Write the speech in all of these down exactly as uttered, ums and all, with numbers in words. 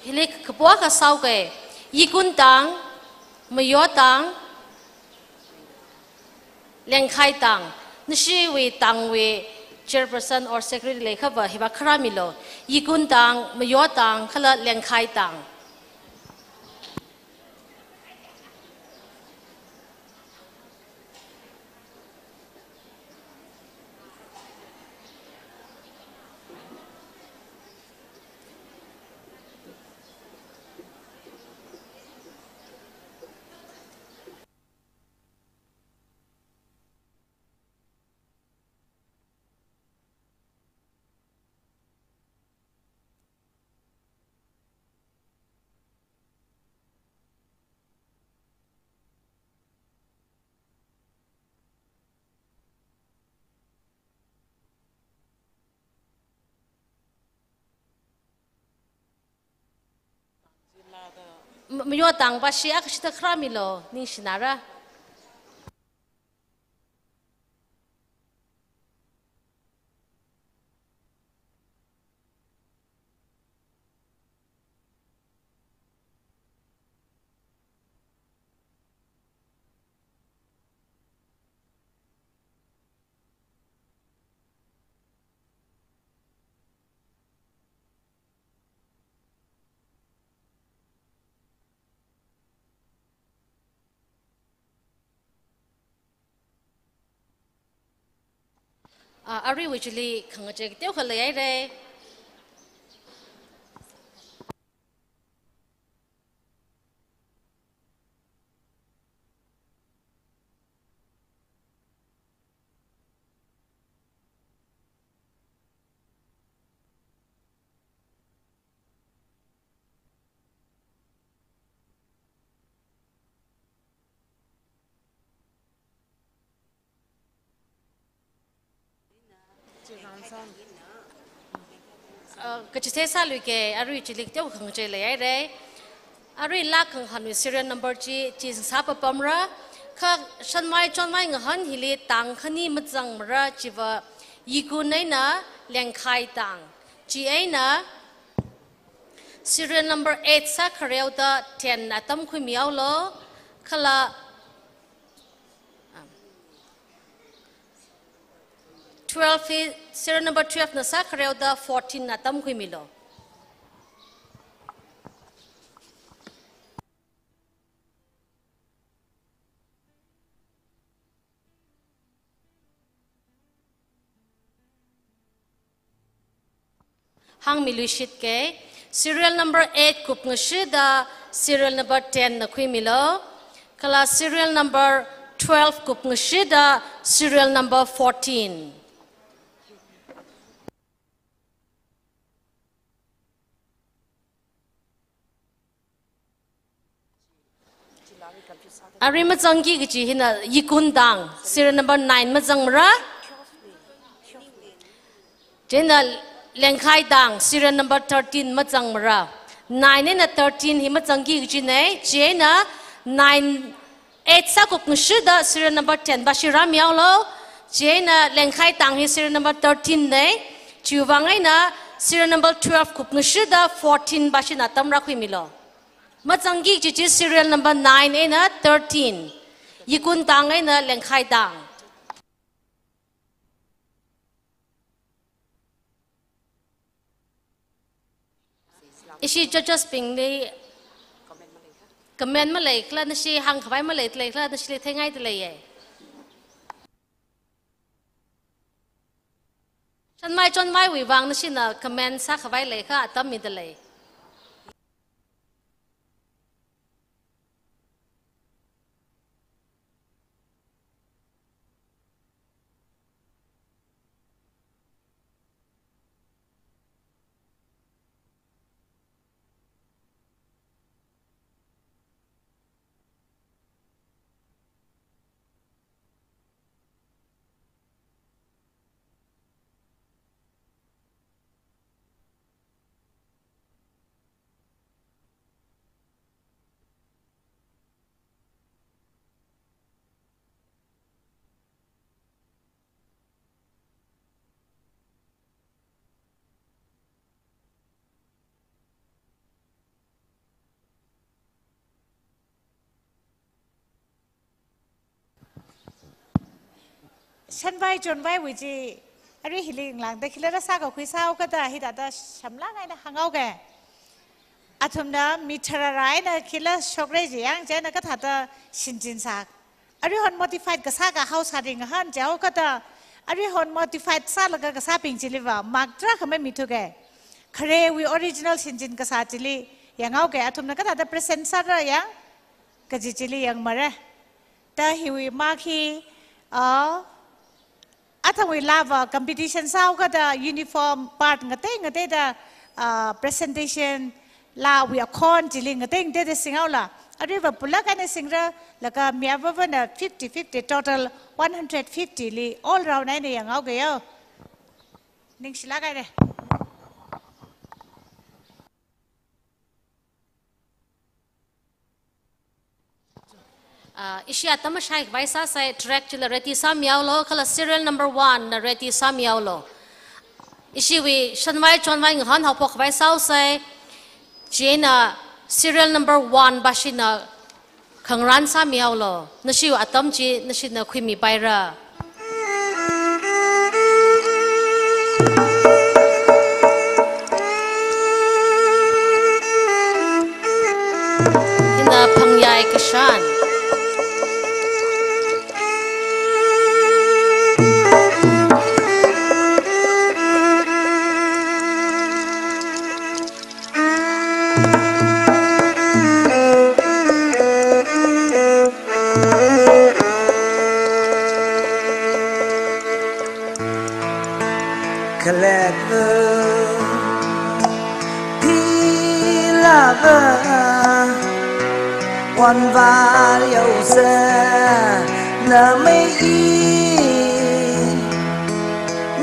Hili kapo akha sāuke, Yikun tang, Mayo tang, Lengkhai tang. Nashiwui tangwui chairperson or secretary leiakhava hiva kharāmilu. Yikun tang, Mayo tang, kala Lengkhai tang. M-, Mayo tang pashi akha shida kharāmilu, ningshinara. Ah, aruiwui chili khangachei kateokha leihaira. Uh, kachithei sāluike, arui chili kateokha khangachei leihaira. Arui laa khangahānwui serial number chi, chi sāpapamra. Kha shanmai chonmai ngahān hili tang khani mazangmara, chiva Yikun eina Lengkhai tang. Chieina serial number eight sākhareoda ten atam khuimihaolu, kala, um, twelve hi, serial number twelve na sākhareoda fourteen atam khuimilu. Hāngmiluishitke, serial number eight kupngashida serial number ten na khuimilu, kala serial number twelve kupngashida serial number fourteen. Arui mazangki kaji hina Yikun tang, serial number nine mazangmara. Chieina Lengkhai tang, serial number thirteen mazangmara. Nine eina thirteen hi mazangki kajina, chieina nine, eight sākupngashida serial number ten pashi rāmihaolu. Chieina Lengkhai tang hi serial number thirteen na, chiwuivang eina serial number twelve kupngashida fourteen pashi atam rākhuimilu. Mazangki kaji chi serial number nine eina thirteen. Yikun tang eina Lengkhai tang. Ishi judges bingli comment maleikhala, nashi hāngkhavai maleikhala, nashili theingaida leiya. Shanmai chonmaiwui vang nashina comment sākhavai leiakha atam mida lei. Shanvai Chonvaiwui chi, arui hili ngalāngda khila rāsākakhui sāhaokada hithāda shamlāk eina hānghaoke. Athumna mi tharāra eina khila shokra chiyang chieina kathāda shinchinsā. Aruihon modified kasā kahao sāringhaowa jihaokada, aruihon modified sālaga kasābing chiliva mark tarākha mamithuke. Kharewui original shinchin kasā chili yanghaoke, athumna kathāda present sāra yang, kaji chili yangmara. Da hiwui mark hi, ah, athumwui laava competition sāhaokada uniform part ngatei ngateida, ah, presentation laawui akhon chili ngatei ngateida singhaola. Aruiva pulak eina singra, laga mi avāvana fifty fifty, total one hundred fifty li all round eina yanghaoke yo. Ningshilāk haira. Ah, ishi atam mashai khavai sāsai, track chila ready sāmihaolu, kala serial number one na ready sāmihaolu. Ishiwui Shanvai Chonvai ngahān haophok khavai sāhaosai, chieina serial number one bashina khangarān sāmihaolu, nashiwui atam chi nashina khuimipaira. Hina Phangyai Kashan. Khalet, philava, wanvār yaosa, na mei i,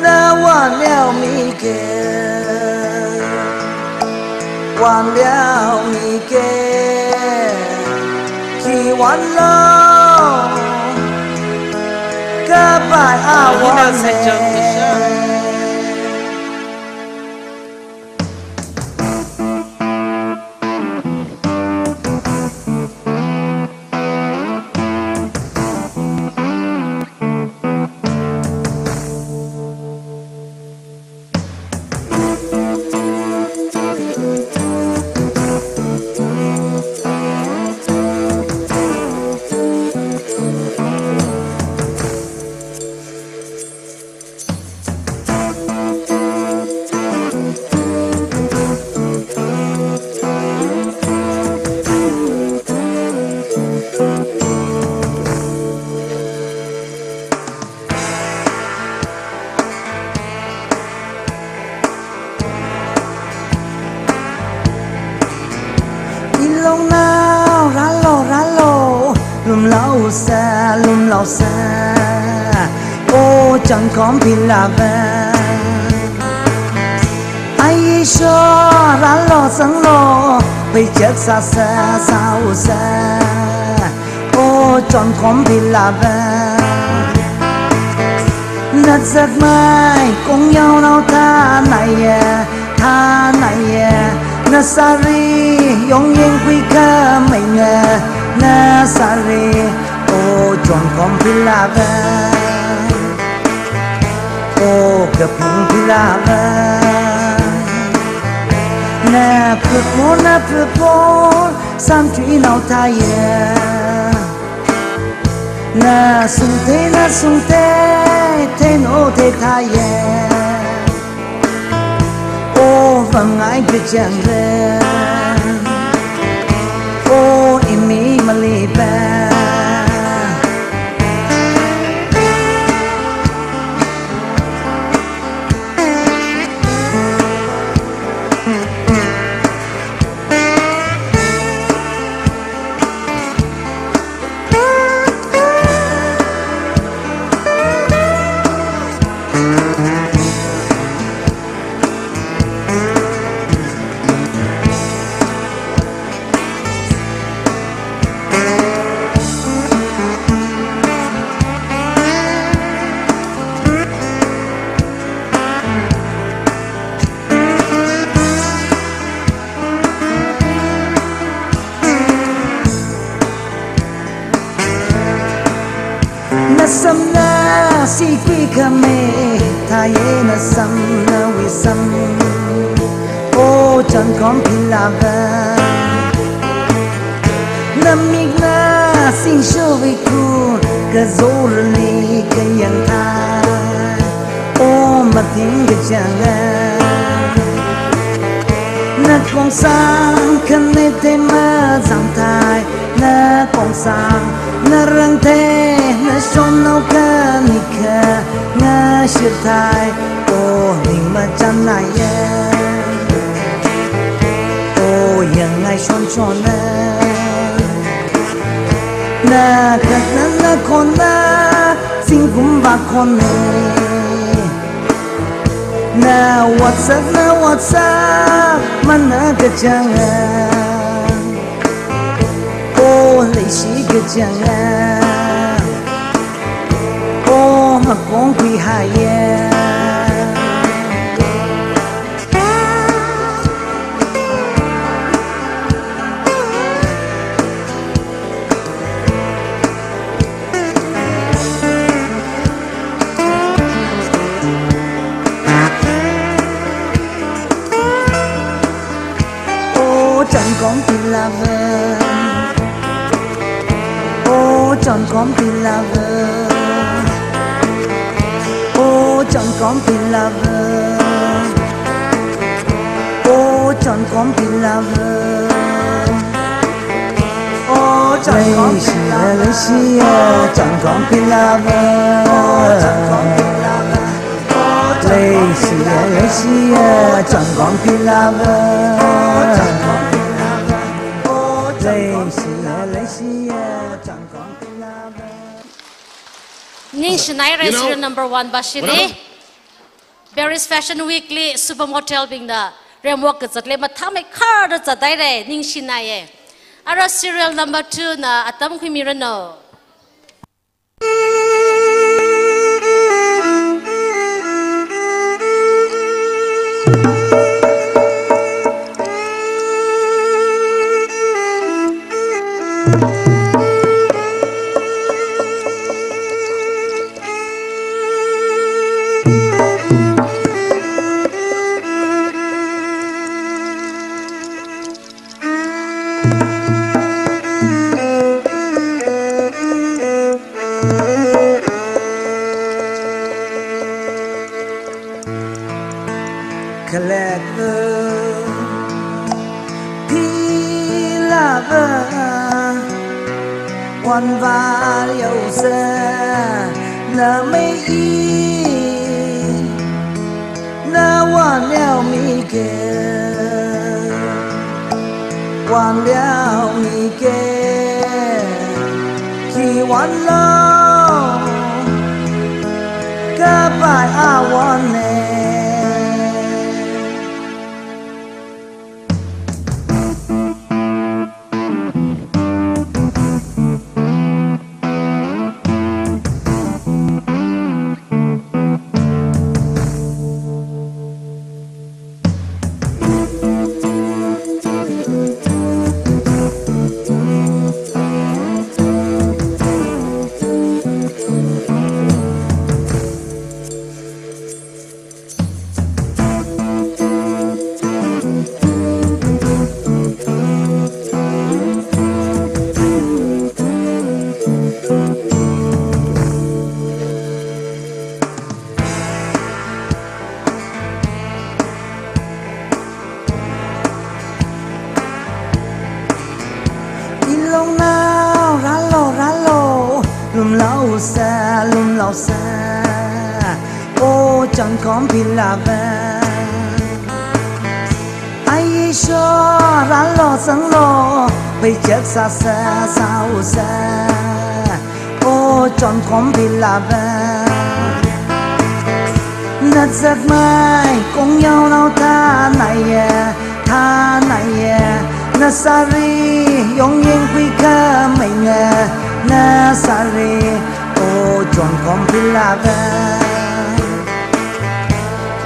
na wanliao mike, wanliao mike, khi wanlo, kapai a wanle. Ilongnao rālo, rālo, lumlaosa, lumlaosa, o chonkhom philava. Aisho rālo, zanglo, peichak sāsa, sāusa, o chonkhom philava. Na zakmai kongyaonao thanaiya, thanaiya. Na sari yongyeng khuikhameinga, na sari, o chonkhom philava, o kaphung philava. Na phutmo, na phutmo, samchuinao thāya. Na sungthei, na sungthei, theino theithāya. O vāngai kachangran, o imi malipa. Nasamna sikhui khami, thāye nasamna wisam. O chonkhom pilava. Namikna singsho vikhu, kazorli kayang thai. O mating kachanga. Nakongsang khane te mazang thai. Nakongsang, narang te, nashon nao khanikha, ngashir thai, o ning machan naiya. O yangngai shon shonna. Nakhatna nakhonna, zingkum vakhonna. Na WhatsApp, na WhatsApp, mana kachanga. O leishi kachanga. O makong khui haiya. O chonkhom pilava. O chonkhom pilava. O chonkhom pilava. O chonkhom pilava. O chonkhom pilava. Leishiya, leishiya, chonkhom pilava. O chonkhom pilava. Leishiya, leishiya, chonkhom pilava. Leishiya, leishiya, chonkhom pilava. Ningshinaira, you know, serial number one va shili. Paris Fashion Week li Supermodel bingna remwalk kazatli mathāmeikharda zathaira, ningshinaiya. Ara serial number two na atam khuimiranu. Khalek, pilava, wanval yaosa, na mei i, na wanliao mike, wanliao mike, khi wanlo, kapai awanne. Ilongnao, rālo, rālo, lumlaosa, lumlaosa, o chonkhom pilava. Aisho, rālo, zanglo, peichak sāsa, sāusa, o chonkhom pilava. Na zakmai kongyaonao thānaiya, thānaiya. Na sari yongyeng khuikhameinga, na sari, o chonkhom pilava,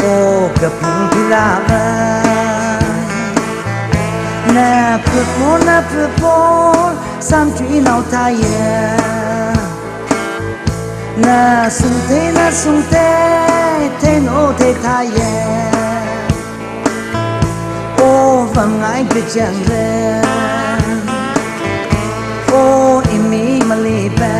o kapung pilava. Na phutmon, na phutmon, samchuinao thāya. Na sungte, na sungte, theno te thāye. O vāngai kachangre. O imi malipa.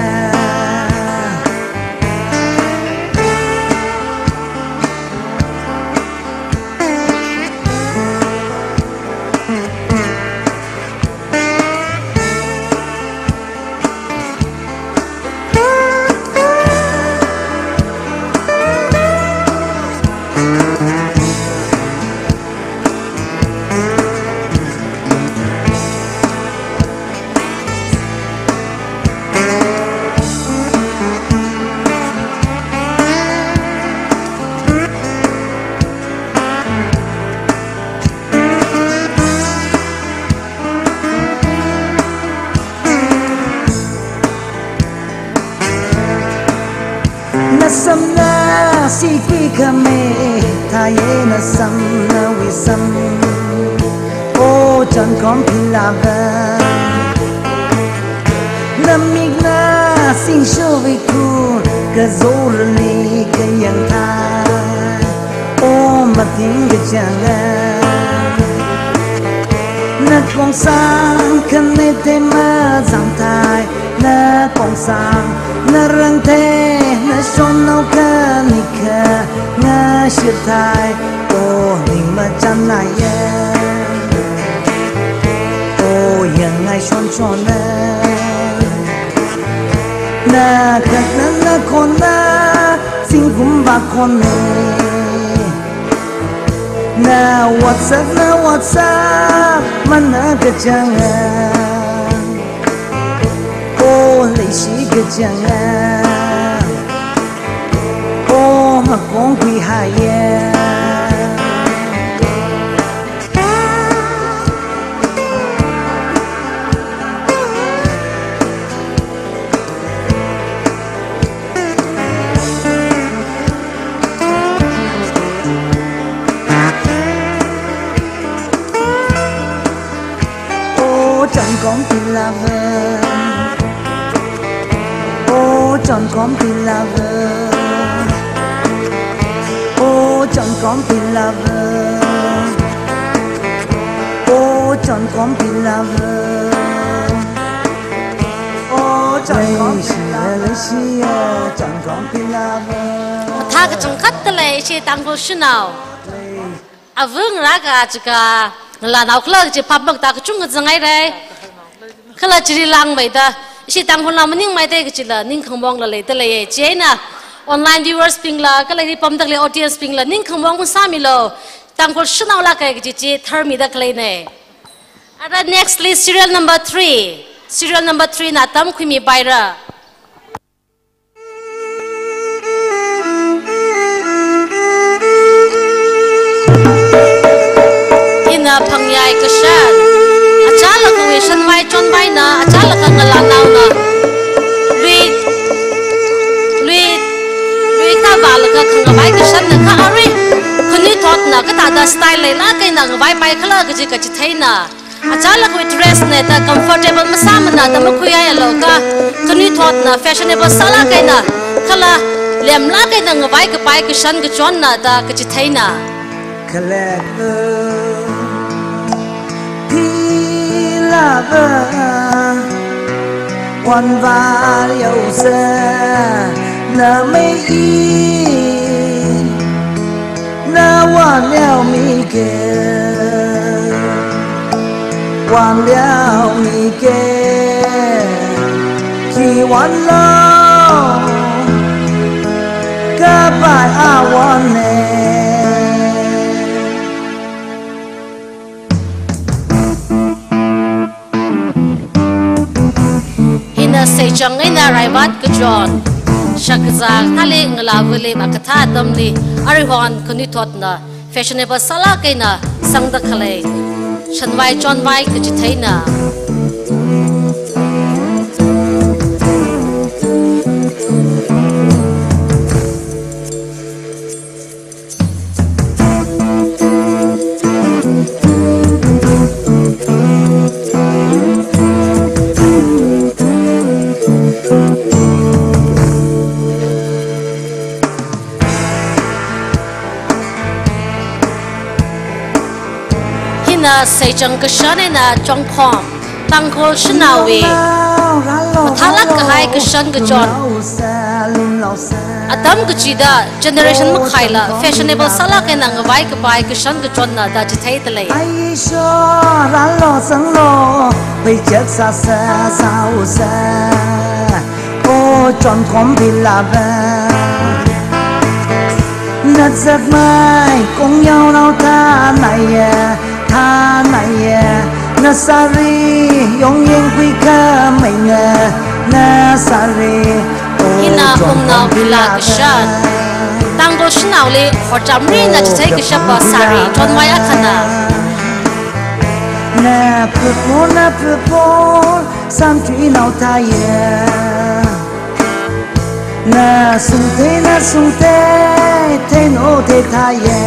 Na samna sikui khami, thāye na samna wisam. O chānkhom pilava. Na mikna singshovi khu, kazorli kayang thai. O mating kachanga. Na kongsang khane te mazang thai. Na kongsang, na rangte, na shonnao khani kha, ngashir thai, o ning machanaiya. O yangngai shonshonna. Na khatna, na khonna, zingkum vākhonne. Na WhatsApp, na WhatsApp, mana kachanga. O leishi kachanga. O makong kui haiya. O chānkhom pilava. O chānkhom pilava. O chānkhom pilava. O chānkhom pilava. O chānkhom pilava. Leishi, leishi, o chānkhom pilava. Mathā kachangkhat dalei ishi Tangkhul shanao. Avung rāka chika, ngalānao khala kachi phap makta kachungkha zangai rai. Kala chili langmeida, ishi Tangkhulnao maningmeida kachila, ningkhangmong la leida leiya. Chieina, online viewers bingla, kala hi pamda khalei audience bingla, ningkhangmong masāmilu. Tangkhul shanao lāka kachi chi, tharmida khaleina. Ara next list, serial number three. Serial number three na atam khuimipaira. Ina Phangyai kashan. Achālakha wui shanvai chonvaina, achālakha ngalānaona. Lui, lui, lui kavālakha khangavai kashanna kha arui. Khanuithotna kathāda style leilāk eina ngavaipai khala kaji kachitheina. Achālakha wui dress na da comfortable masāmana da makhuiayalu kha, khanuithotna fashionable sālāk eina, kala lemlāk eina ngavai kapai kashan kachonna da kachitheina. Khalek, thilava, wanvā yaosa, na mei i. Na wanliao mike, wanliao mike, khi wanlo, kapai awanne. Hina seichang eina raivat kachon, shakazā thāli ngalāvali makathā atamli, aruihon khanuithotna fashionable sālāk eina sangda khalei shanvai chonvai kachitheina. Seichang kashan eina chongkhom, Tangkhul shanaowui mathālāk kahai kashan kachon. Atam kachida generation makhaila fashionable sālāk eina ngavai kapai kashan kachonna da chitheida lei. Aisho ralo sanglo, peichak sāsa sāusa. O chonkhom philava, na zakmai kongyaonao thanaiya, thanaiya. Na sari yongyeng khuikhamei na, na sari. O hina chonkhom umnao phila kashan. Tangkhul shanaoli horchamri eina chithei kashapa sari chonvai akhana. Na phupon, na phupon, samchuinao thaiya. Na sungthei, na sungthei, theino thei thaiya.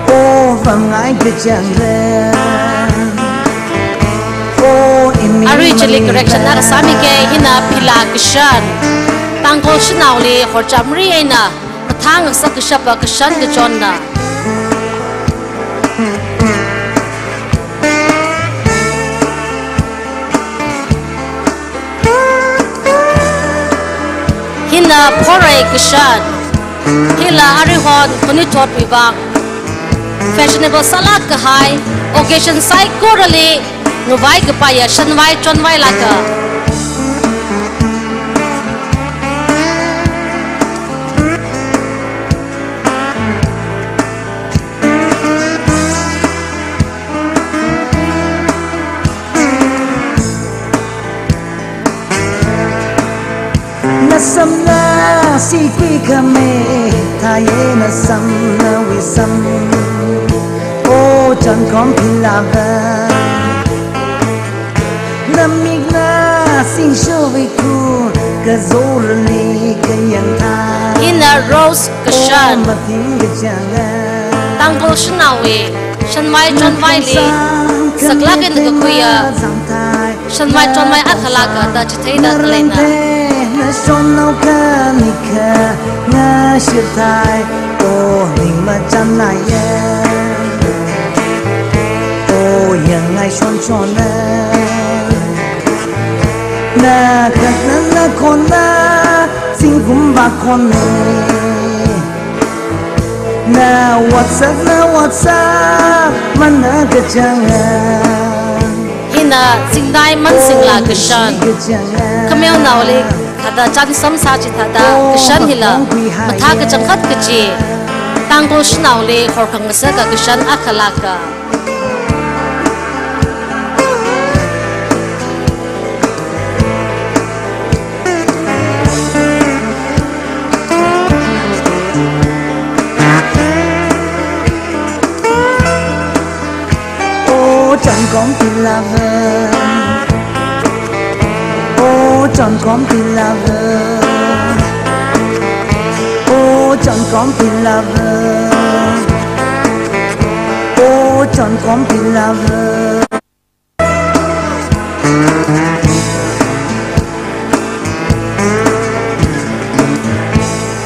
O vāngai kachangla. O imi arui chili correction na kasāmike, hina phila kashan. Tangkhul shanaoli horchamri eina mathāngasak kashapa kashan kachonna. Hina phorei kashan. Hila aruihon khanuithotwui vang fashionable sālāk kahai occasion saikorali ngavai kapaiya shanvai chonvai lāka. Na samna sikhuikhamei thaiya, na samnawui sam. O chonkhom philava, na mikna singshovei khu kazorli kayang thai. Hina rose kashan. O mathing kachanga. Tangkhul shanaowui shanvai chonvaili saklāk eina kakhuiya shanvai chonvai akha lāka da chitheida khaleina. Na shonnao khanikha ngashir thai, o ning machanaiya. O yangngai shonshonna. Na khatna, na khonna, zingkum vākhonna. Na WhatsApp, na WhatsApp, mana kachanga. Hina zingdai mansingla kashan. Khameonaoli thāda chānsam sā chithāda kashan hila mathā kachangkhat kachi. Tangkhul shanaoli horkhangasaka kashan akha lāka. O chonkhom philava. O chonkhom philava. O chonkhom philava. O chonkhom philava.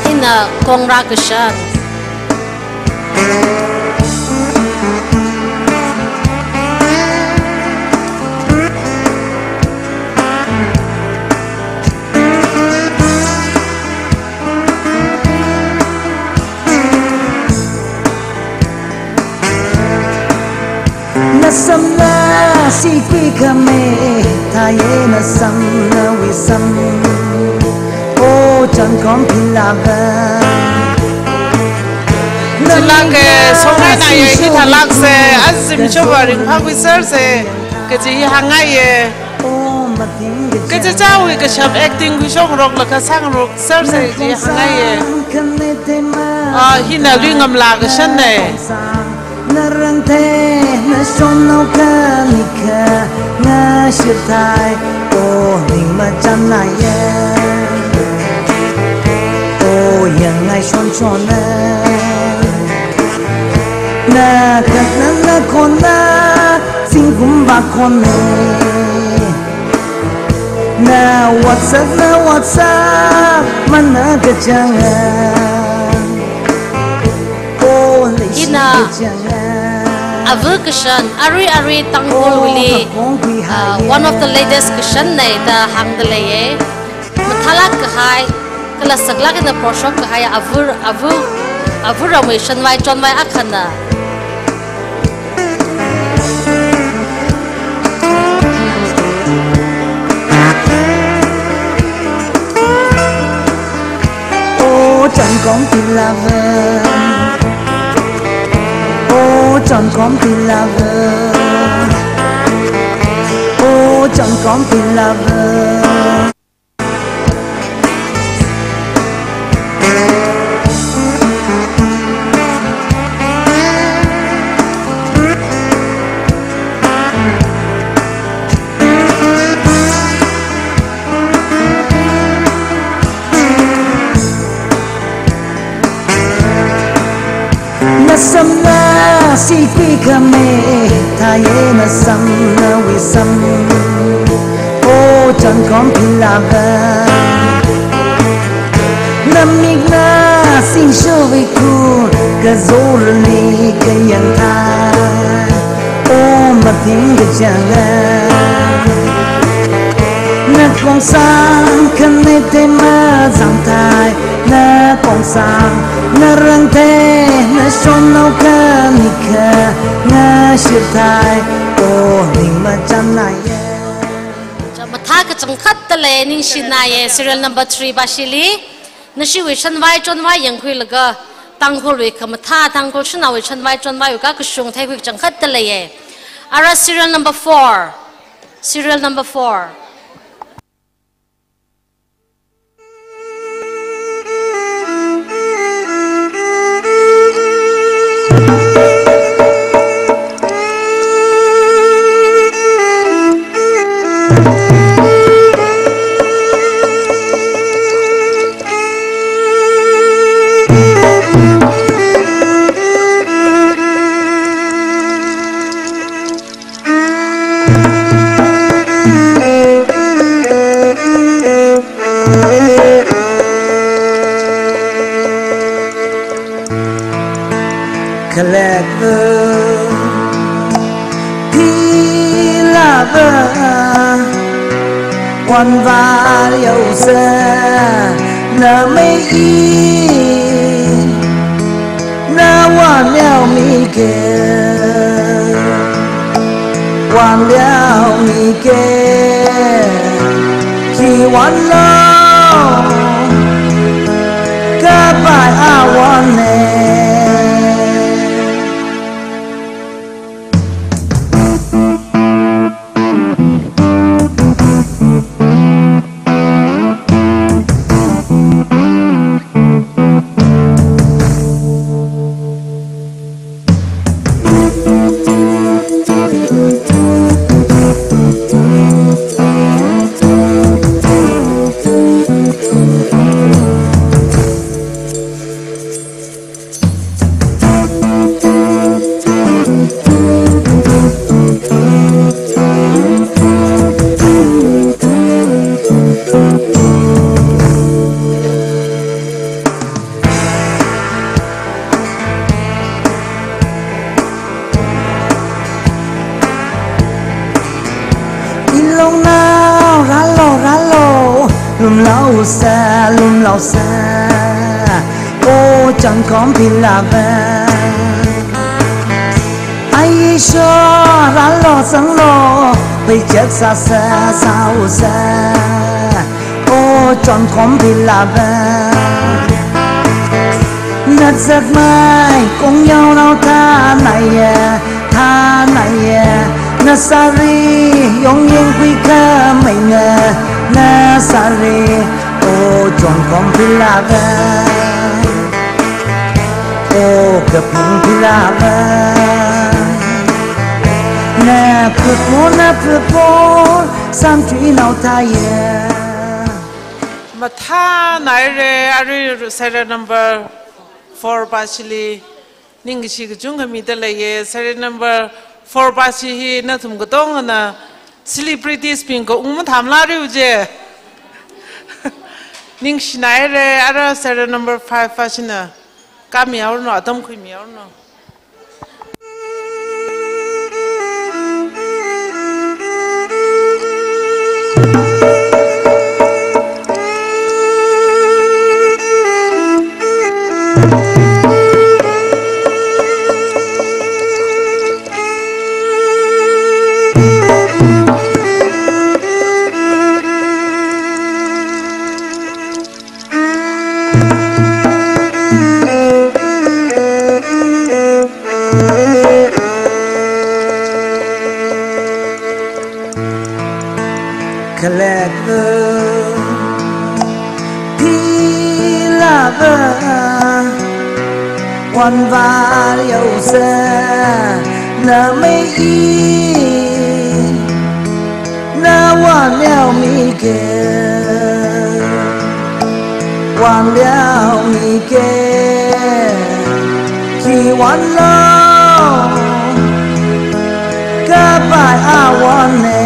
Hina kongra kashan. Na samna sikhuikhamei thaiya, na samnawui sam. O chonkhom philava. Chilāka, songai naiya, hithālāksa, azim shova ringphākhuisersa, kaji hi hāngngaiya. Kachichāwui kashap acting khuishongrok lāka sāngaroksersa ji hāngngaiya. Ah, hina lui ngamla kashanna. Na rangthei, na shonnao khanikha ngashir thai, o ning machanaiya. O yangngai shonshonna. Na khatna, na khonna, zingkum vākhonna. Na WhatsApp, na WhatsApp, mana kachanga. O leishi kachanga. Ava kashan, arui arui Tangkhulwuili, uh, one of the latest kashanna da hāngda leiya. Mathālāk kahai, kala saklāk eina porshok kahai, ava, ava, ava ramwui shanvai chonvai akhana. O chonkhom philava. O chonkhom philava. O chonkhom philava. Nasamla sikhui khami, thāya nasamna wisam. O chonkhom philava. Namikna singshovikhu, kazorli kayang thā. O mathing kachanga. Nakhongsang khanete mazangthai. Nakhongsang, narangte, nashonao khanikha, ngashirthai, o ning machanaya. Cha mathā kachangkhat dalei, ningshinaya, serial number three bashili, nashiwui shanvai chonvai yangkhuilaga, Tangkhulwui khamathā, Tangkhul shanaowui shanvai chonvai uka kashung theikhui kachangkhat daleiya. Ara serial number four. Serial number four. Khalek philava, wanvā yaosa, namei i na wanliao mike, wanliao mike, khi wanlo, kapai awanne. Ilongnao, rālo, rālo, lumlaosa, lumlaosa, o chonkhom philava. Aisho, rālo, sanglo, peichak sāsa, sāusa, o chonkhom philava. Nazakmai kongyaonao thānaiya, thānaiya, nasari yongyang khuikha maina, nasari, o chonkhom philava, o kapung philava, naphut mo, naphut mo, samthuinao thāya. Mathānaire, arui serial number four bashili, ningkashi kachungkha mida leiye. Serial number four bashi hi nathum katongana celebrities bing kaung mathāmala riu je. Ningshinaire, ara serial number five bashina. Kami aurno, atam khuimi aurno. Wanvār yaosa na mei i, na wanliao mike, wanliao mike, chi wanlo, kapai awan ne.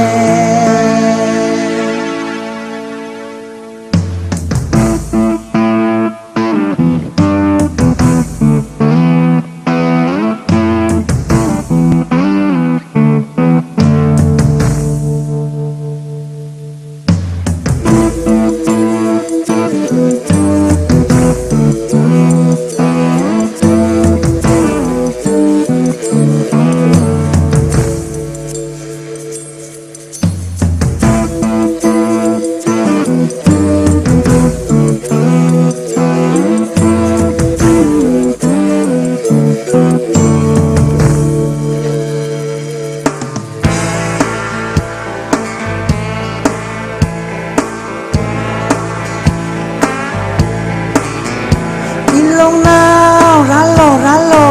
Ilongnao, rālo, rālo,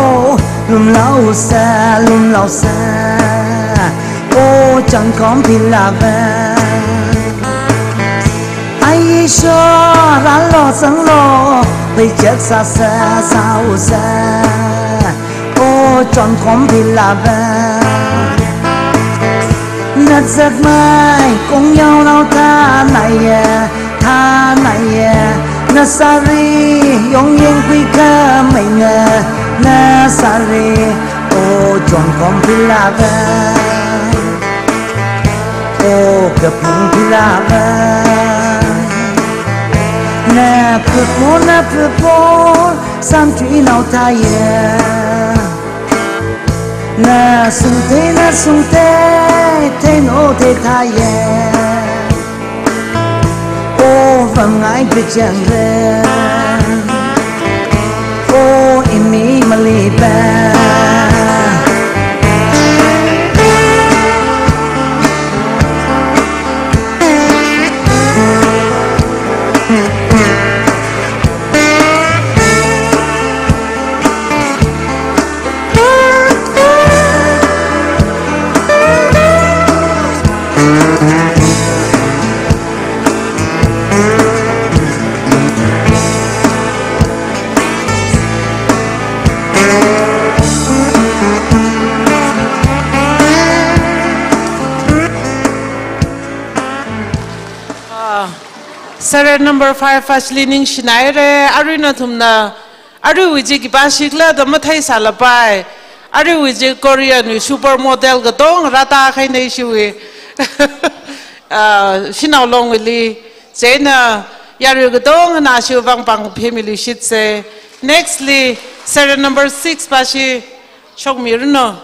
lumlaosa, lumlaosa, o chonkhom philava. Aisho, rālo, zanglo, pheichat sāsa, sāusa, o chonkhom philava. Na zakmai kongyaonao thanaiya, thanaiya. Na sari yongyeng khuikhamei na, na sari, o chonkhom philava, o kaphung philava. Na phupho, na phupho, samchuinao thāya. Na sungthei, na sungthei, theino thei thāya. O vāngai kachangkhat, o imi malipa. Ah, serial number five ashili ningshinaire, arui nathumna aruiwui chi khipāshikhala da matheisālapai. Aruiwui chi Korean wui supermodel katonga rātākhaina ishiwui. Ah, Shanao Longwuili, chieina yarui katongana ishiwui vang pāng phemilu shitse. Next li, serial number six pāshi shokmiranu.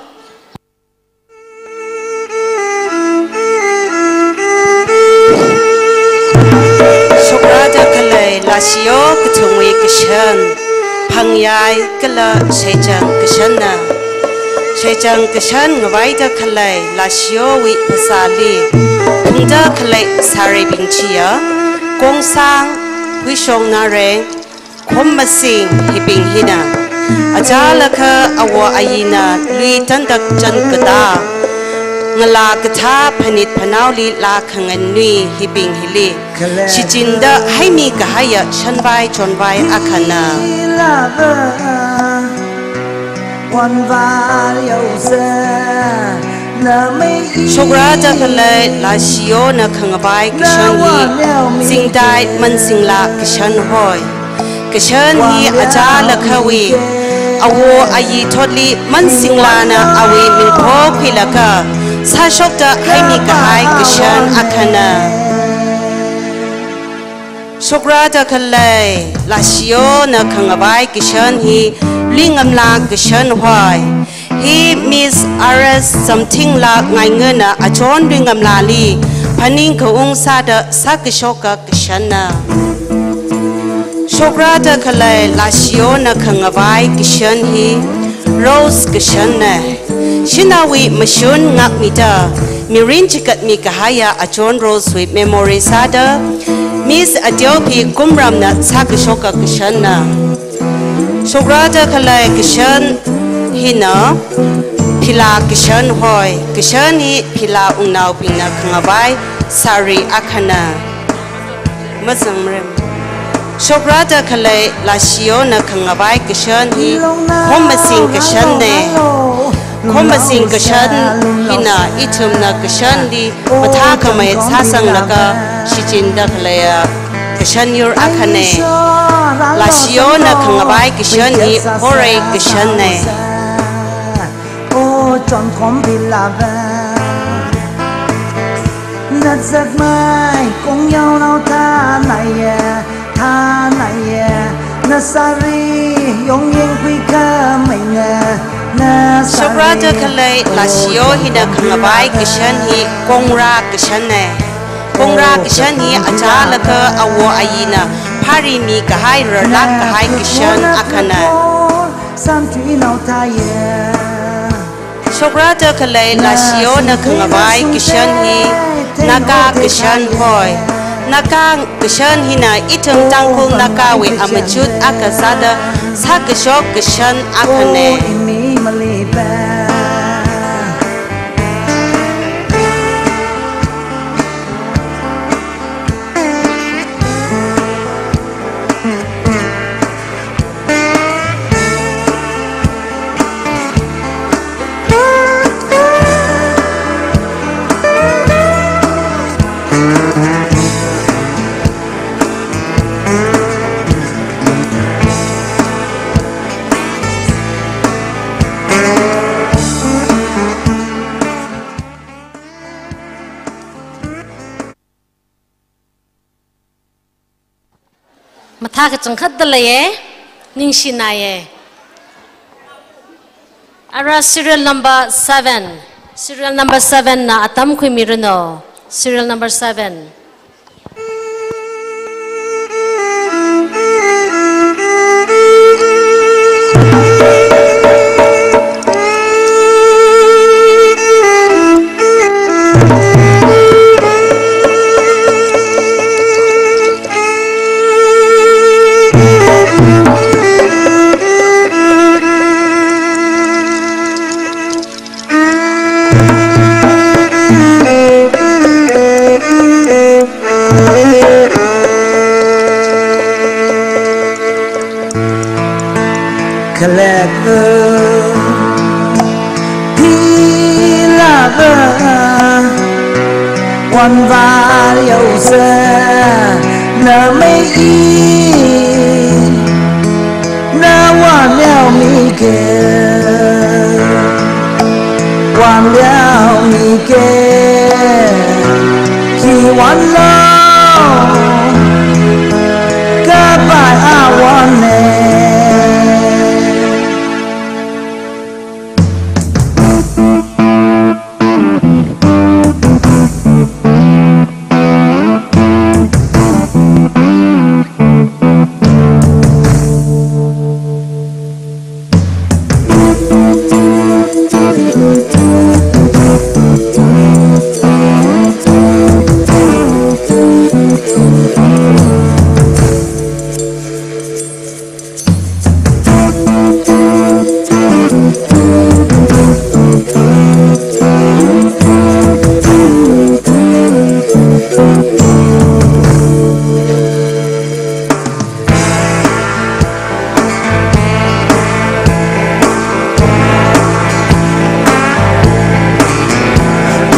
Shokrāda khalei Lashio kathungwui kashan, Phangyai kala Sheichang kashanna. Sheichang kashan ngavaida khalei Lashiowui phasāli phungda khalei sāreibing chiya, Kongsang, Huishong Nareng, Khommasing hibing hina. Achālakha awo ayina lui tandak chān katā, ngalā kathā phanit phanaoli laa khanganui hibing hili shichinda haimi kahaiya shanvai chonvai akhana. Shokrāda khalei Lashiona khangavai kashan hi Zingtai Mansinglā kashan hoi. Kashan hi achālakhawui awo ayi thotli Mansinglāna awui ming phokhuilaga sāshokda haimi kahai kashan akhana. Shokrāda khalei Lashiona khangavai kashan hi Luingamlā kashan hoi. Hi Miss R S Zamthinglā Ngaingana achon Luingamlāli phaning kaung sāda sākashoka kashanna. Shokrāda khalei Lashiona khangavai kashan hi Rose kashanna. Shanaowui mashun ngakmida mirin chikatmi kahaiya achon Rosewui memory sāda Miss Ateopi Kumramna sākashoka kashanna. Shokrāda khalei kashan hina phila kashan hoi. Kashan hi phila wungnaobingna khangavai sari akhana. Mazangrem. Shokrāda khalei Lashiona khangavai kashan hi khommasing kashanne. Khommasing kashan hina ithumna kashanli mathākhamei sāsanglaga shichinda khaleiya kashan yur akhane. Lashiona khangavai kashan hi porei kashanne. O chonkhom philava. Nazakmai kongyaonao thanaiya, thanaiya. Nasari yongyeng khuikhameinga, nasari. Shokrāda khalei Lashio hina khangavai kashan hi kongra kashanne. Kongra kashan hi achālakha awo ayina phāri mikahai rarlāk kahai kashan akhana. Samthuinao thaiya. Shokrāda khalei Lashiona khangavai kashan hi Naga kashan hoi. Naga kashan hina ithum Tangkhul Nagawui amachut akha sāda sākashok kashan akhane. Mathā kachangkhat da leiye, ningshinaiye. Ara serial number seven. Serial number seven na atam khuimiranu. Serial number seven. Khalek, philava, wanvār yaosa, namei i, na wanliao mike, wanliao mike, khi wanlo, kapai awanne.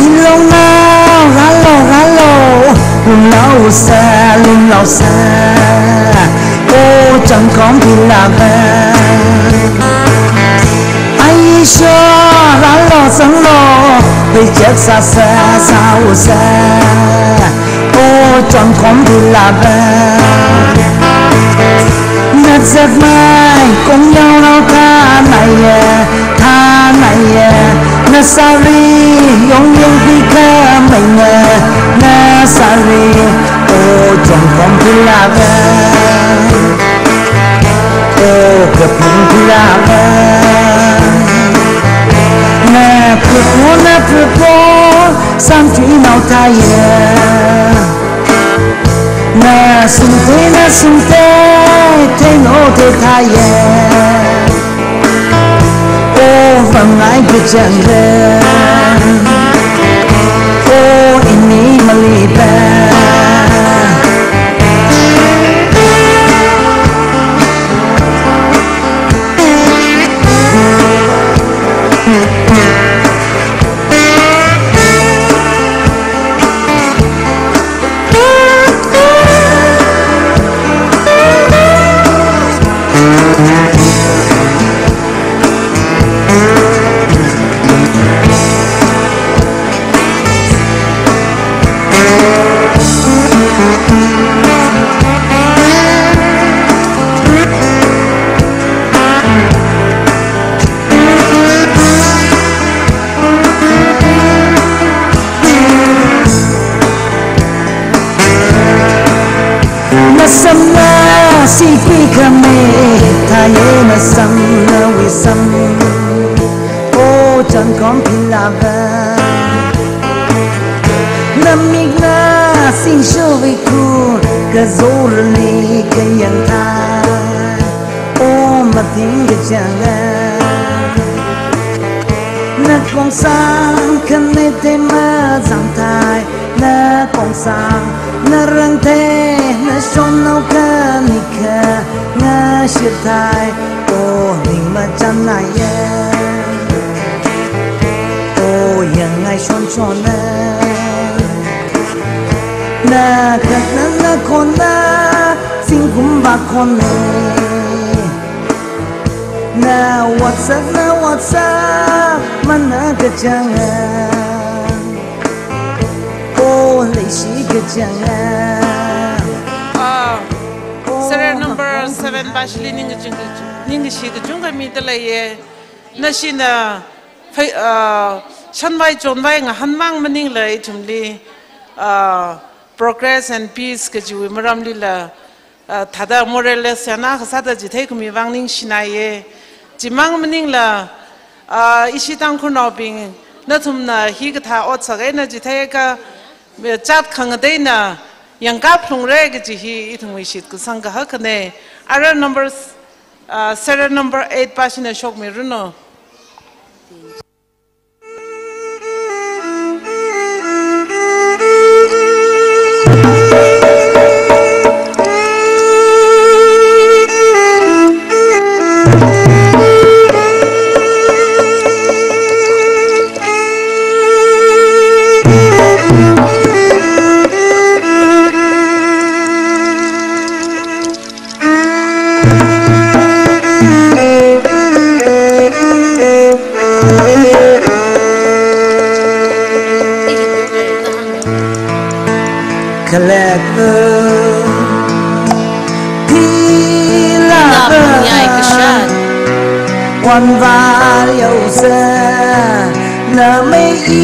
Ilongna, rālo, rālo, lumlaosa, lumlaosa, o changkhong philava. Aisho, rālo, zanglo, peichek sāsa, sāusa, o changkhong philava. Nazakmai kongyaonao thanaiya, thanaiya, nasari yongyeng khuikhameinga, nasari, o changkhong philava, o kapung philava. Naphupho, naphupho, samthuinao thaiya. Nasungte, nasungte, theino thethaiya. O, vāngai kachangda. O, ini malipa. Nasamna sikhui khami, thaiya nasamna wisam. O, chānkhom philava. Namikna singshovikhu, kazorli kayangthai. O, mathing kachanga. Nakhongsang khanete mazangthai, nakhongsang narangthe, nashonnao khanikha ngashithai, o ning machanaiya, o yangngai shonshonna, nakhatna nakhonna, zingkum vākhonna. Na WhatsApp, na WhatsApp, mana kachanga. O, leishi kachanga. Ah, o, serial number seven pāshili ningkachung, ningkashi kachungkha mida leiya. Nashina, fei-, ah, shanvai chonvai ngahānmang maningla ithumli, ah, progress and peace kajiwui maramlila, ah, thāda more or less yana kasāda chithei khami vang ningshinaiya. Chimang maningla, ah, ishi Tangkhulnaobing, nathumna hikathā otsak eina chitheiakha, eh, chat khangateina yangkap lungre kaji hi ithumwui shitkasang kahakane. Arui number, ah, serial number eight pāshina shokmiranu. Khalek, philava, wanvā yaosa, na mei i.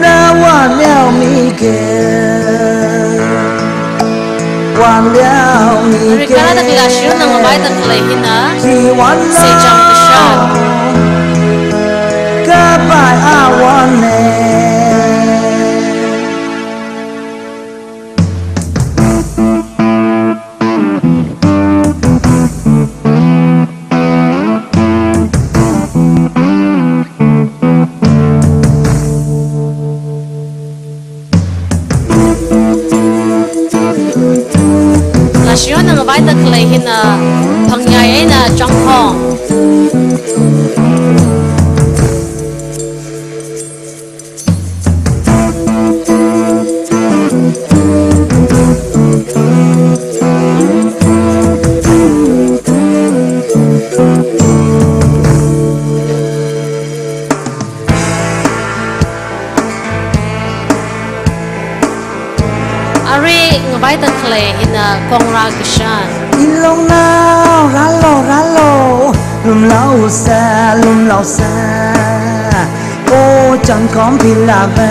Na wanliao mike, wanliao mike. Rikala da kila shiru nang abai da khalei hina. Khi wanliao, sejang kasha. Kapai awane. Lashiyo nang abai da khalei hina, phangyai eina changkhong. Arui ngavai da khalei hina kongra kashan. Ilongnao, rālu, rālu, lumlaosa, lumlaosa. O, chānkhom philava.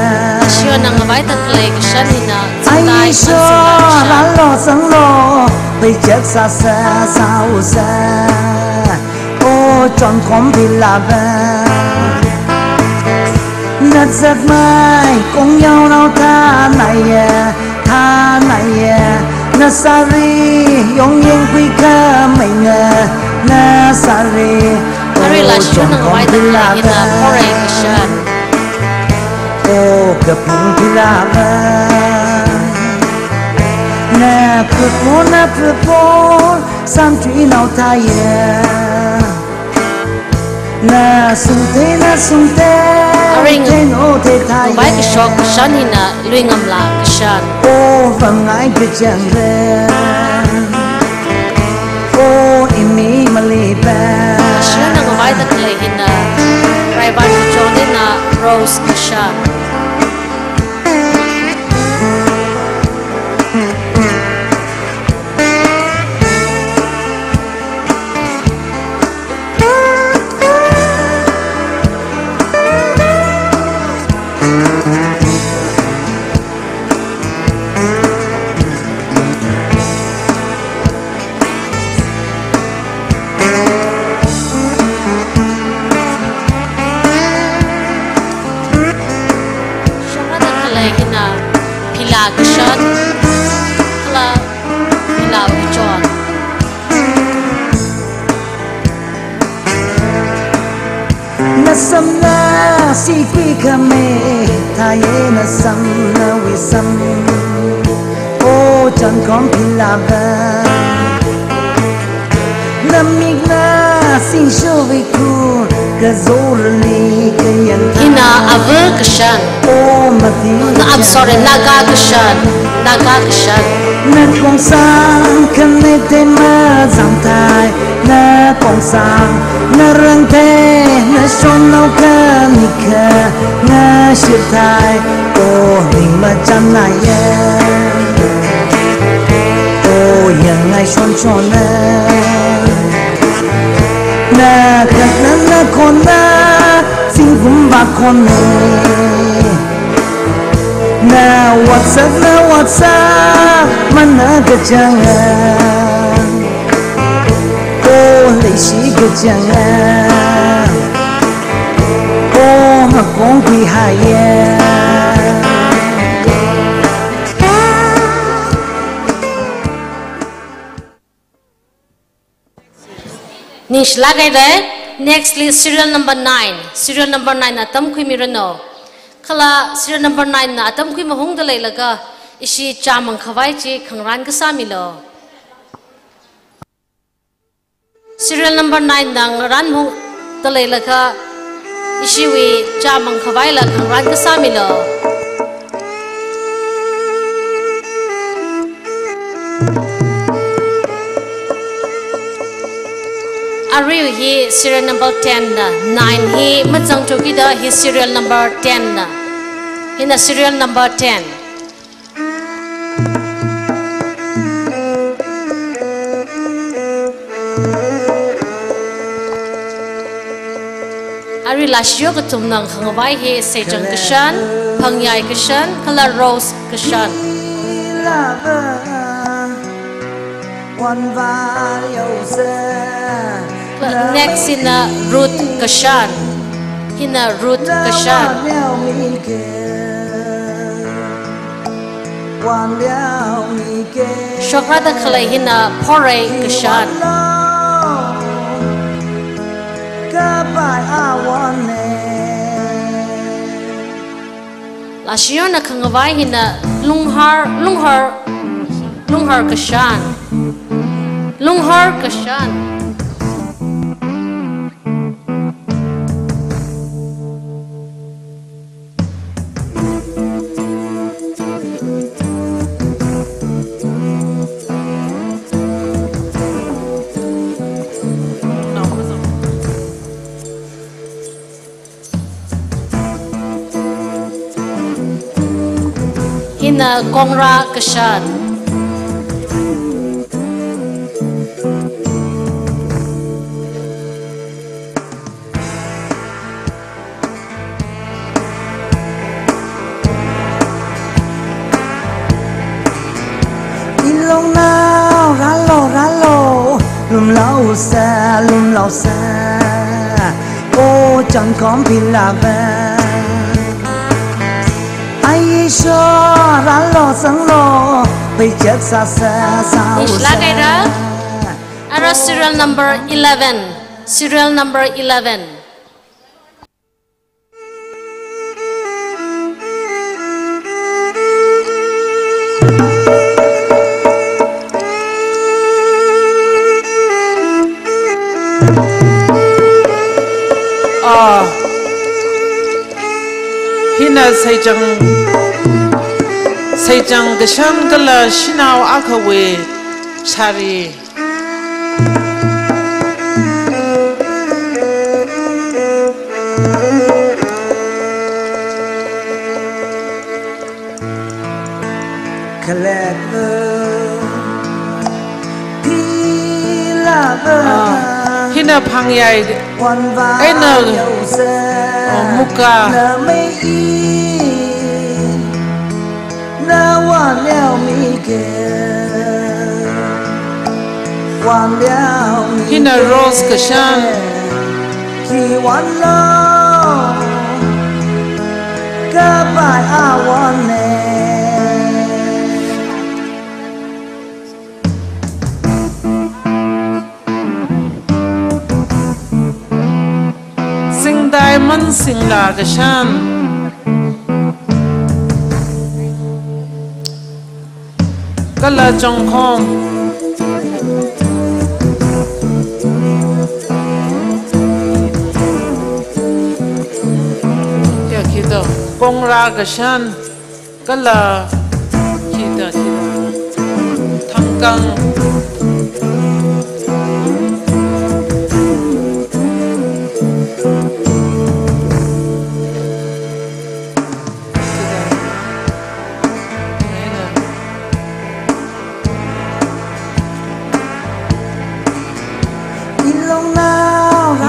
Shiyo nang ngavai da khalei kashan hina, ai, zangdai sho, mansingla kashan. Rālu, zanglu, peichak sāsa, sāusa. O, chānkhom philava. Nazakmai kongyaonao thanaiya, thanaiya. Nasari yongyeng khuikhamei na, nasari. Ari la shunang wai da khalei hina Phorei kashan. O kapung pilava. Na pupon, na pupon, samtui nao thaiya. Na sungte, na sungte, aring te no te thai. Vai kashok kashan hina Luingamla kashan. O vangai kachang re. O imi malipa. Kashan na ngavai da khalei hina Raivan Chonina Rose kashan. Shangana khalei hina Phila kashan, kala Phila Uchon. Nasamna sikwi kame, thaye nasamna wisam. O chan kom pilaba. Namikna singsho wiku, kazorli kayan. Hina ava kashan. O mati. Na, I'm sorry, Naga kashan. Naga kashan. Na kongsang kane te mazam thai. Na kongsang, na rang te, na shon nao kani kha, na shir thai, o ning machan naiya. O yangngai shon shon na. Na khat na na khon na, singkum ba khon ne. Na WhatsApp, na WhatsApp, mana kachanga. O leishi kachanga. O makong kwi haya. Ningshilak haira. Next list serial number nine. Serial number nine na atam khuimiranu. Kala serial number nine na atam khui mahungda leilaga ishi chāmang khavai chi khangarān kasā milu. Serial number nine na ngarān mahungda leilaga ishiwui chāmang khavaila khangarān kasā milu. Arui hi serial number ten na, nine hi mazangthu kida hi serial number ten na. Hina serial number ten. Arui lashio kathumna khangavai hi Seichang kashan, Phangyai kashan, kala Rose kashan. Next hina Ruth kashan. Hina Ruth kashan. Shokra da khalei hina Phorei kashan. Lashiona khangavai hina Lunghar, Lunghar, Lunghar kashan. Lunghar kashan. Hina Kongra kashan. Ilong nao, ralo, ralo, lumlao sa, lumlao sa. O changkom pilava. Ishwar alo sanglo, peichak sāsa sāusa. Nishlak haira. Ara serial number eleven. Serial number eleven. Ah, hina seichang, seichang kashan kala shanao akhawui sari. Khalet, philava. Ah, hina phangyai. Wanva eina, yaosa, oh, muka. Namei i, na wanliao mike. Wanliao mike. Hina rose kashan. Khi wanlo, kapai awan ne. Singdai man singla kashan. Kala chongkhom. Kya khida, kongra kashan. Kala, khida, khida. Thangkang. Khida. Eina.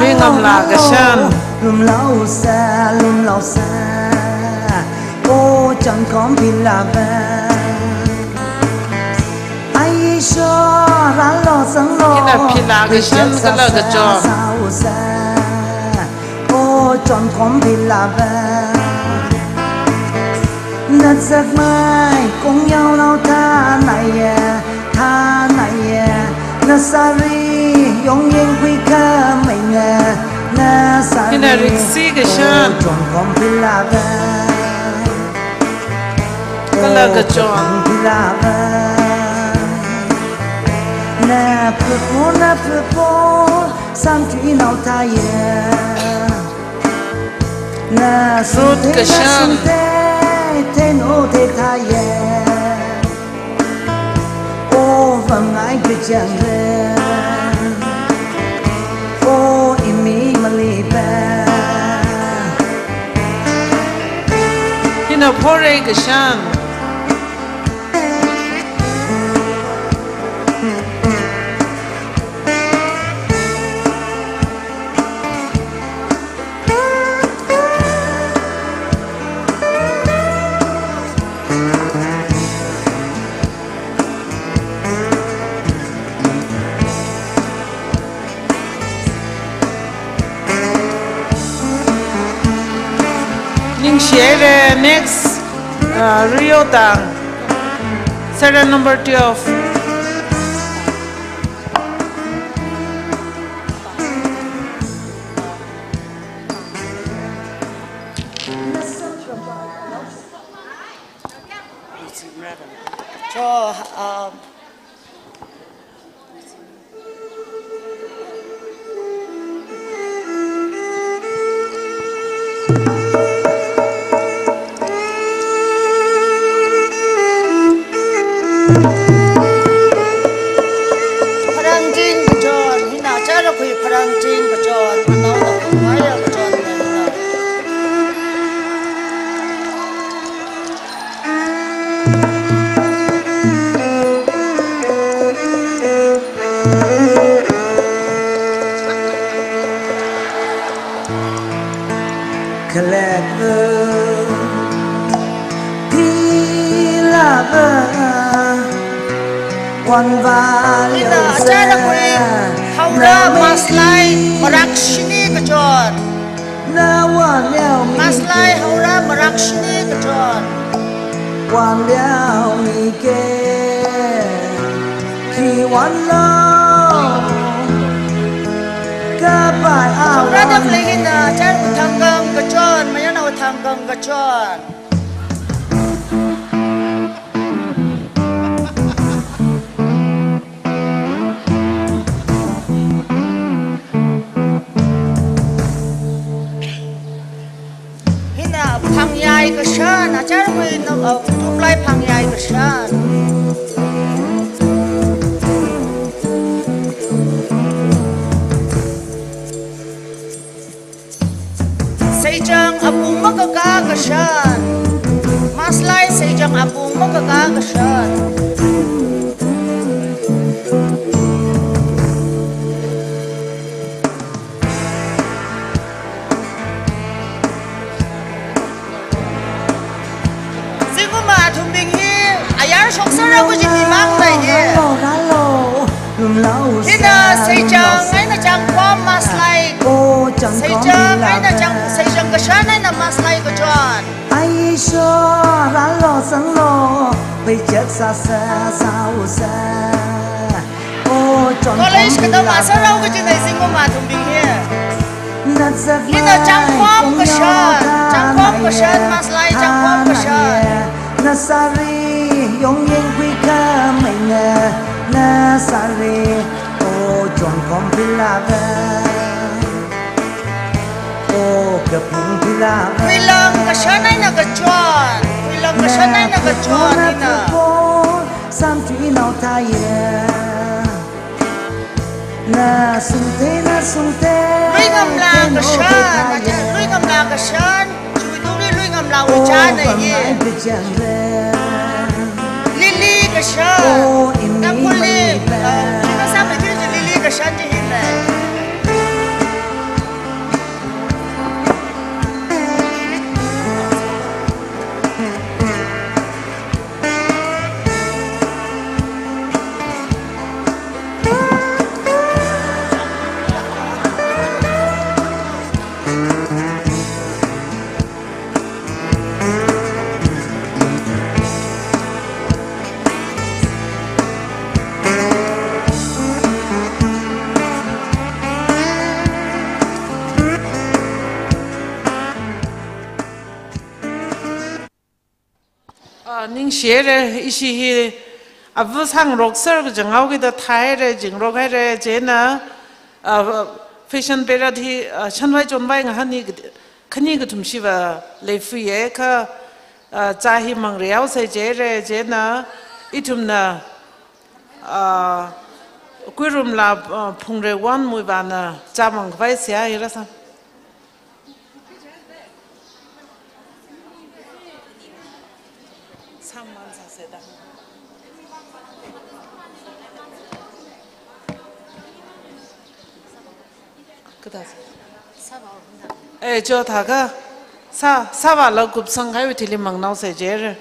Mengamla kashan. Lumlaosa, lumlaosa. O changkom philava. Ishwar alo sanglo. Hina phila kashan kala kachon. Sāusa. O changkom philava. Na zakmai kong yaonao thanaiya, thanaiya. Na sari yongyeng khuikhamei na, na sari. Hina riksi kashan. O changkom philava. Kala kachon. O changkom philava. Na phupo, na phupo, samtui nao thaiya. Na sut kashan. Theno te thaiya. O vangai kachang re. O imi malipa. Hina phorei kashan. Ningshi haira, next, uh, Rio tang, serial number twelve. Cho, um, Pharangching kachon, hina chara khui pharangching kachon, anao nao khuiya kachon, hina. Khalet, philava, wanva. Ina, yaosa, achara khui, haora, namei maslai, marakshini kachon. Na wanliao mi. Maslai haora marakshini kachon. Wanliao mike, khi wanlo, kapai a Brother wan. Play hina, chai thangkang kachon, mayana thangkang kachon. Hina phangyai kashan, achar wui no, uh, tuklai phangyai kashan. Seichang apung makaka kashan. Maslai seichang apung makaka kashan. Zingkum athumbing hi ayar shokserra kaji mimang lei hi. Ralo, ralo, lumlau. Hina sa, seichang, eina changkhom maslai. Oh, changkhom. Seichang, eina chang, seichang kashan eina maslai kachon. Aisho, ralo, sanglo, peichek sasa, sausa. Oh, chon. College khom katong bila. Maserrao kaji nei zingkum athumbing hi. Hina changkhom kashan, changkhom kashan, maslai changkhom kashan. Nasari, yong yeng kui ka mai na, nasari, oh, chon khom bila. Oh, kapung bila. Kuilang kashan eina kachon, kuilang kashan eina kachon, hina. Sam tui nao thaiya. Na sungte, na sungte. Lui ngamla kashan, na ja, lui ngamla kashan. Chui tungli lui ngamla wi chana ye. Lily kashan. Tangkhul li, uh, kina sa mai tui lily kashan ji hin le. Ah, ningshire, ishi hi, ava sangrokser kachanghaokida thaire, jingrok haire, chieina, ah, fashion parade hi, ah, shanvai chonvai ngahān hi, khani kathum shiva leifuye, kha, ah, cha hi mangrehaosei jire, chieina, ithumna, ah, Kuirumla, ah, Phungrewan Muivahna cha mangkhavai seihā hi rāsa. Eh, cho thākha, sā, sāvāla kupsang kahaiwui thili mangnaosei jire.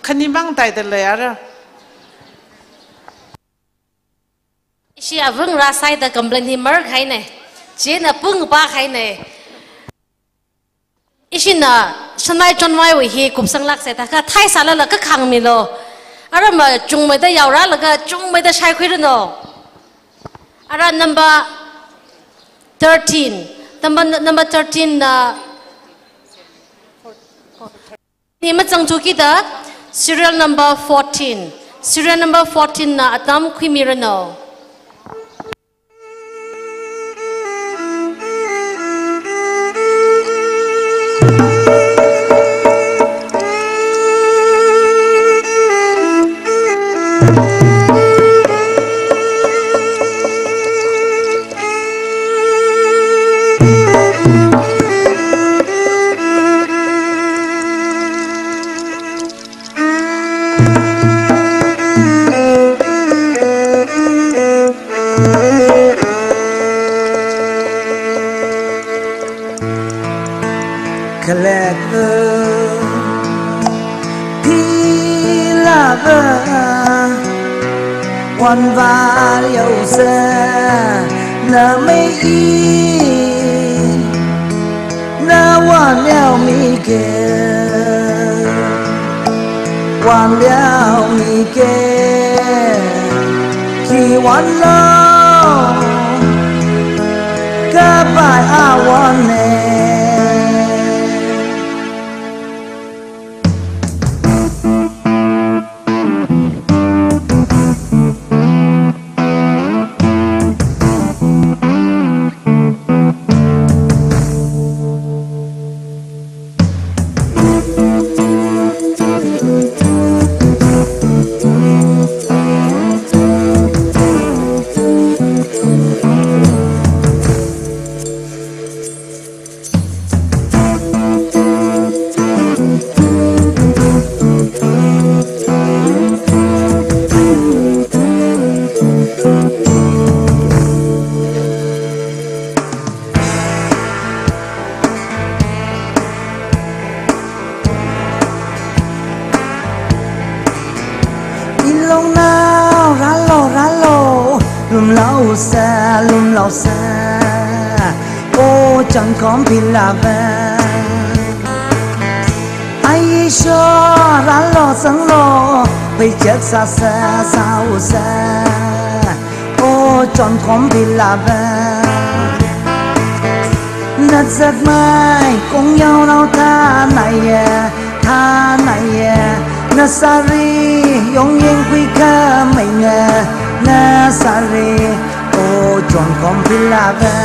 Khani mang taida leiyara. Ishi avang rāsaida complain hi markahaine. Chieina pung pākahaine. Ishina shanvai chonvaiwui hi kupsanglāksei thākha thaisālala kakhāng milo. Ara machungmeida yaoralaga chungmeida shaikhuiranu. Ara number thirteen. Number, number thirteen na. Ni machang chukida, serial number fourteen. Serial number fourteen na atam khuimiranu. Khalek, uh, philava, wanvar yaosa, na mei i, na wanliao mike. Wanliao mike, khi wanlo, kapai awon ne. Ilongnao, rālo, rālo, lumlaosa, lumlaosa, o chonkhom philava. Ai Ishwar, rālo, zanglo, pheichat sāsa, sāusa, o chonkhom philava. Nazatmei kongyaonao thānaiya, thānaiya. Nasari yongyeng khuikhameinga, nasari, o chonkhom philava,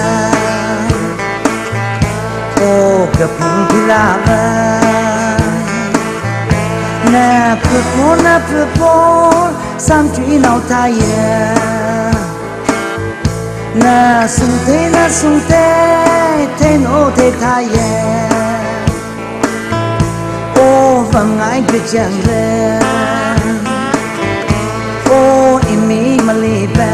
o kaphung philava. Naphut mo, naphut mo, samchuinao thāya. Nasungthei, nasungthei, theino theithāya. O vāngai kachangkhat, o imi maliva.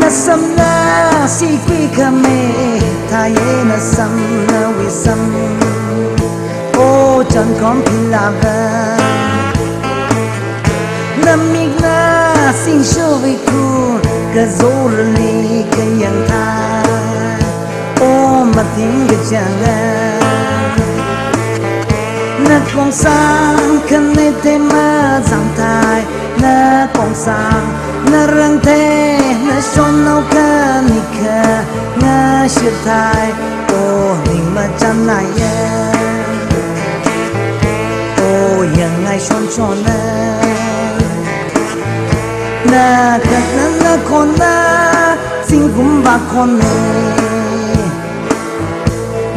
Nasamna sikui khami, thāya nasamna wisam, o chonkhom philava. Namikna singshowi khu, kazorli kayang thā, o mathing kachanga. Nakhongsang khane thei mazangthai, nakhongsang, narang thei, nashonnao khani kha, nashithai, o ning machanaiya, o yangngai shonshonna. Nakhatna nakhonna, zingkum vākhonna.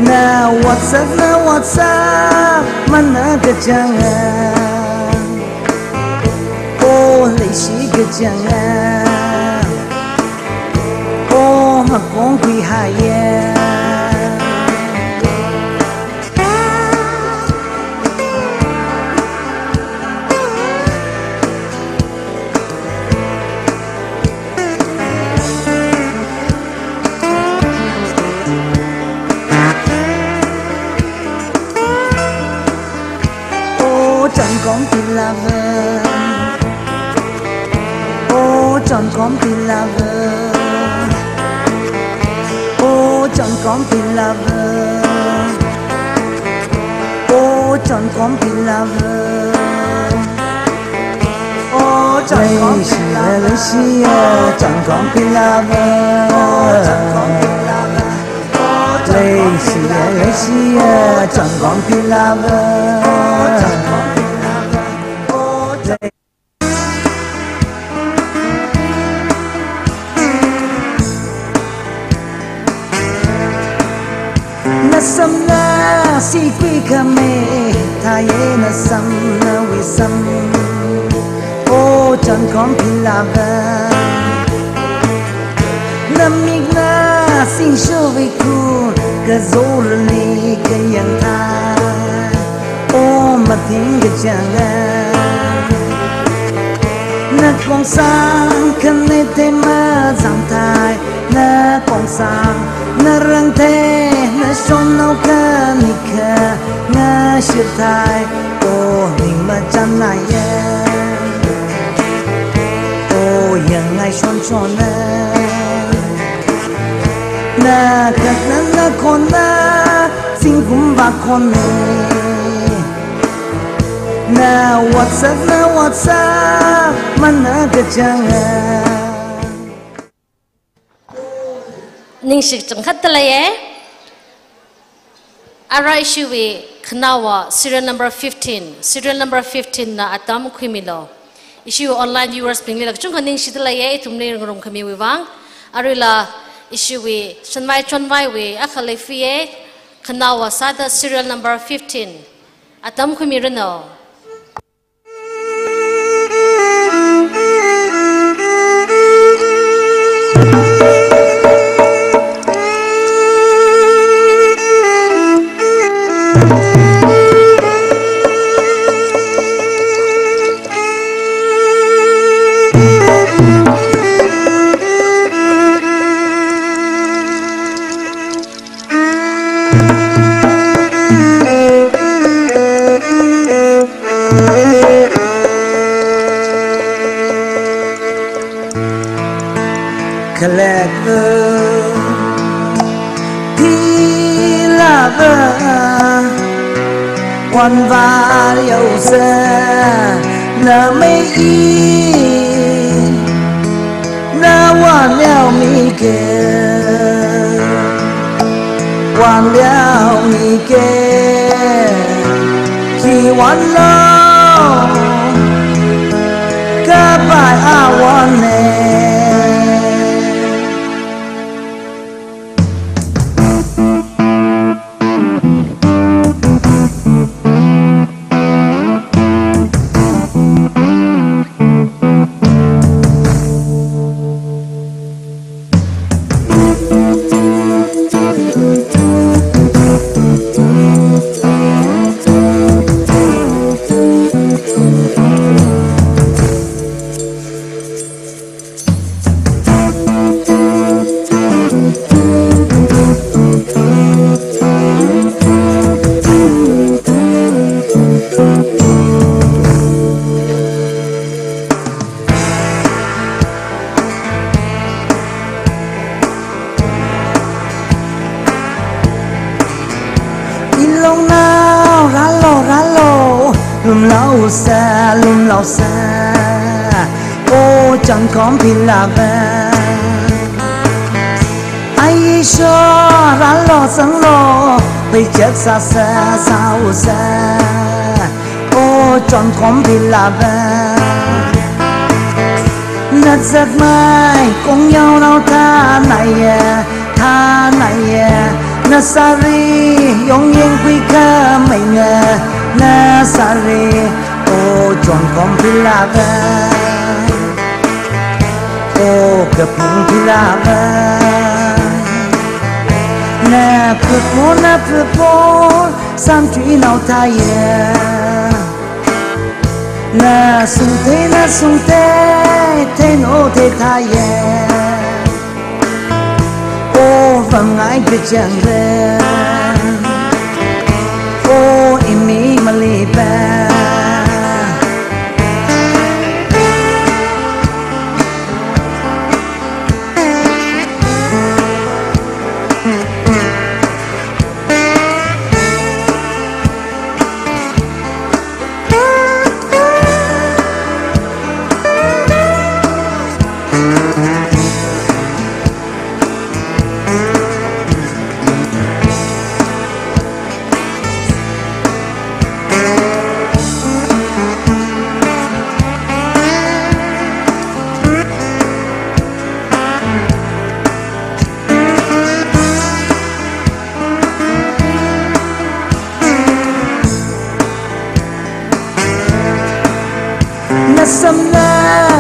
Na WhatsApp, na WhatsApp, mana kachanga, o leishi kachanga, o makong khuihaiya. O chonkhom philava, o chonkhom philava, o chonkhom philava, o chonkhom philava. O chonkhom philava, leishiya, leishiya, chonkhom philava. O chonkhom philava, o chonkhom philava. Leishiya, leishiya, chonkhom philava. O chonkhom philava, o chonkhom philava. Nasamna sikui khami, Aye, na sam, nawui sam, o chonkhom philava. Namikna singshovei khu, kazorli kayang thai, o mathing kachanga. Na kongsang khane te mazang thai, na kongsang, na rang te, na shonnao khani kha, na shir thai, o ning machan naiya, o yangngai shon shonna. Na khatna, na khonna, zingkum vākhonna. Na WhatsApp, na WhatsApp, mana kachanga. Ningshi kachangkhat dalei ye. Ara ishiwui khanaowa serial number fifteen, serial number fifteen na atam khuimilu. Ishiwui online viewers bingli la kachungkha ningshi dalei ye, ithumli ngarumkhamiwui vang. Aruila ishiwui shanvai chonvaiwui akha leifi ye, khanaowa sāda serial number fifteen. Atam khuimiranu. Khalek, philava, wanvā yaosa, na mei i, na wanliao mike, wanliao mike, khi wanlo, kapai awan ne. Ilongnao, rālo, rālo, lumlaosa, lumlaosa, o chonkhom philava. Aisho, rālo, zanglo, peichak sāsa, sāusa, o chonkhom philava. Na zakmai kongyaonao thanaiya, thanaiya, na sari yongyeng khuikhamei na, na sari, o chonkhom philava, o kapung philava. Na phupon, na phupon, samchuinao thaiya. Na sungte, na sungte, theino the thaiya. O vāngai kachangva, o imi maliva.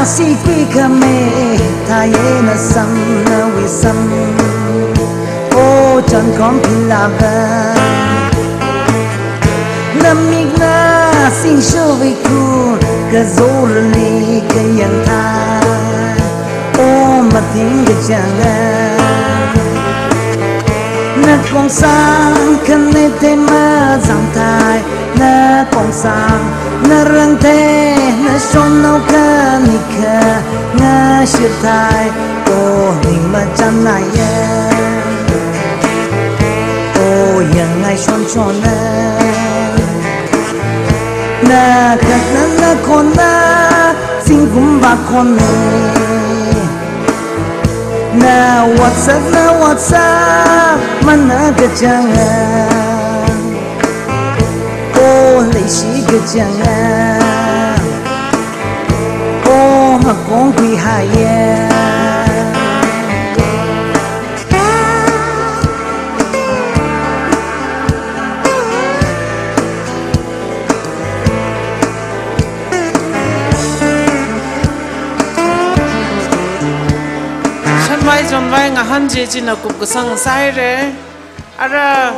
Sikuikhami thāye nasam, nawui sam. O chānkhom philāva. Namikna singshovei khu, kazorli kayāng thai. O mathing kachānga. Nakhongsang khane te mazang thai. Nakhongsang, narang te, nashonnao khani kha, ngashir thai, o ning machānnaya. O yangngai shonshonna. Nakhatna nakhonna, zingkum vākhonna. Na WhatsApp, na WhatsApp, mana kachānga. O leishi kachānga. O makong khuihaiya. Shanvai chonvai ngahān chi china kupkasang sāhaira. Ara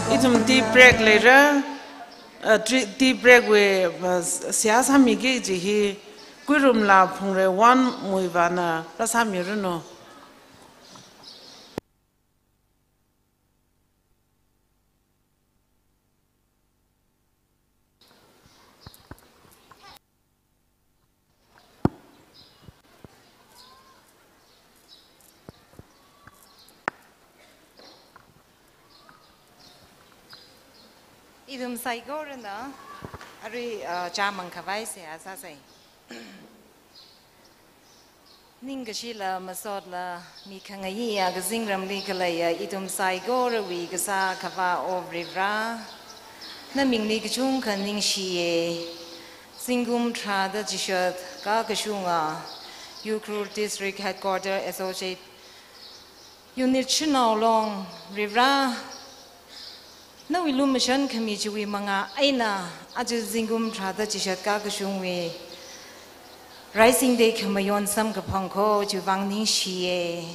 ithum tea break leira. Uh, tea, tea break wui, uh, seihā sāmiki kaji hi Kuirumla Phungrei one Muivahna rāsāmiranu. Ithum saikorana arui, uh, chāmang khavai seihā sāsai. Ningkashila masotla, mi khangayiya kazingramli khaleiya ithum saikorawui kasā Akhava O Varivara, namingli kachungkha ningshiya. Zingkum tharāda chishat kakashunga Ukhrul District Headquarter Associate Unit Shanao Long, Varivara, nawui lumashan khami chiwui mangā eina aja zingkum tharāda chishat kakashungwui Raising Day khamayon samkaphang kho chiwui vang ningshiya.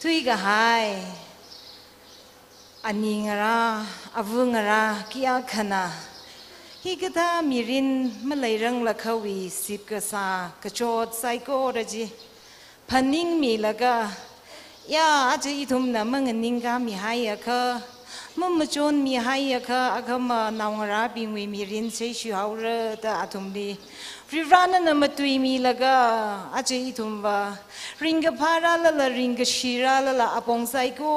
Thuikahai ani ngarā, ava ngarā kayākhana hikathā mirin maleiranglakha wui sip kasā kachot saikora chi phaningmilaga, ya, aja ithumna manganingkāmihaiakha, mamachonmihaiakha, akhama naongarābingwui mirin seishihaora da athumli Varivara nana matuimilaga, aja ithumva ringkaphā rālala, ringkashi rālala, apong saiko